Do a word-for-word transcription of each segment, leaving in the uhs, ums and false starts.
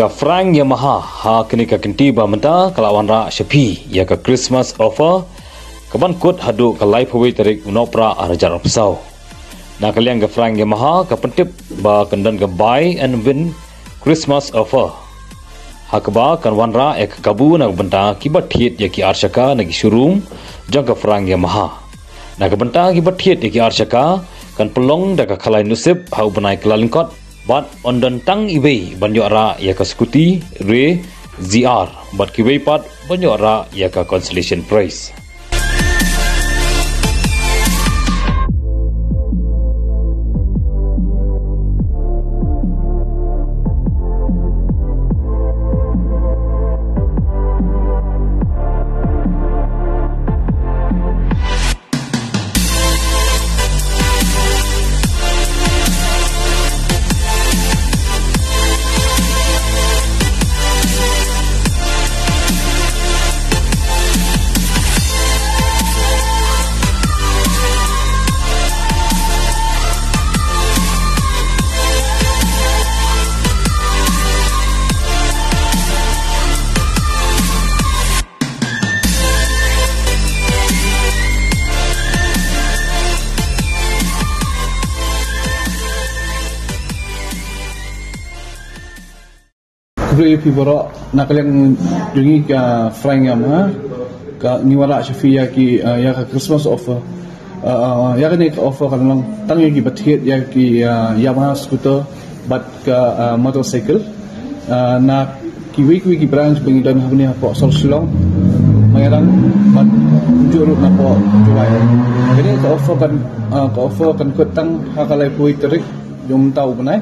Ka Frank Yamaha ha kane ka kynti ba mynta ka la wanrah sha phi ïa ka Christmas offer ka ban kut haduh ka laiphew wei tarik u Nohprah ar hajar arphew saw. Na ka liang ka Frank Yamaha ka pyntip ba kan don ka buy and win Christmas offer, ha kaba kan wanrah ïa ka kabu na ka bynta kiba thied ïa ki ar shaka na ki showroom jong ka Frank Yamaha. Na ka bynta kiba thied ïa ki ar shaka kan pynlong da ka khalai nusip ha u bnai Kyllalyngkot, bad yn don tang iwei ban ïoh rah ïa ka scooty Ray Z R, bad kiwei pat ban ïoh rah ïa ka consolation prize. Khublei ïa phi baroh, na ka liang jong ngi ka Frank Yamaha, ka ngi wanrah sha phi ïa ki, uh, ïa ka Christmas offer. Uh, ïa kane ka offer kan long tang ïa kiba thied ïa ki, uh, Yamaha scooter bad ka, uh, motorcycle. Uh, na kiwei kiwei ki branch ba ngi don hangne hapoh sor Shillong, Mairang bad kumjuh ruh napoh Jowai. Kane ka offer kan, uh, ka offer kan kut tang ha ka laiphew wei tarik jong mynta u bnai.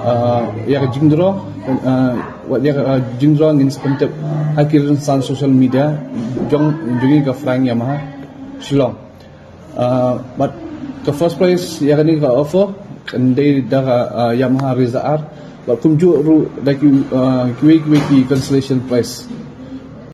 Uh, ïa ka jingdraw, uh, wat ïa ka, uh, jingdraw ngin sa pyntip ha ki rynsan social media jong, jong ngi ka Frank Yamaha Shillong. Uh, bad ka first prize ïa kane ka offer kan dei da ka, uh, Yamaha Razor R, bad kumjuh ruh da ki, uh, kiwei kiwei ki consolation prize.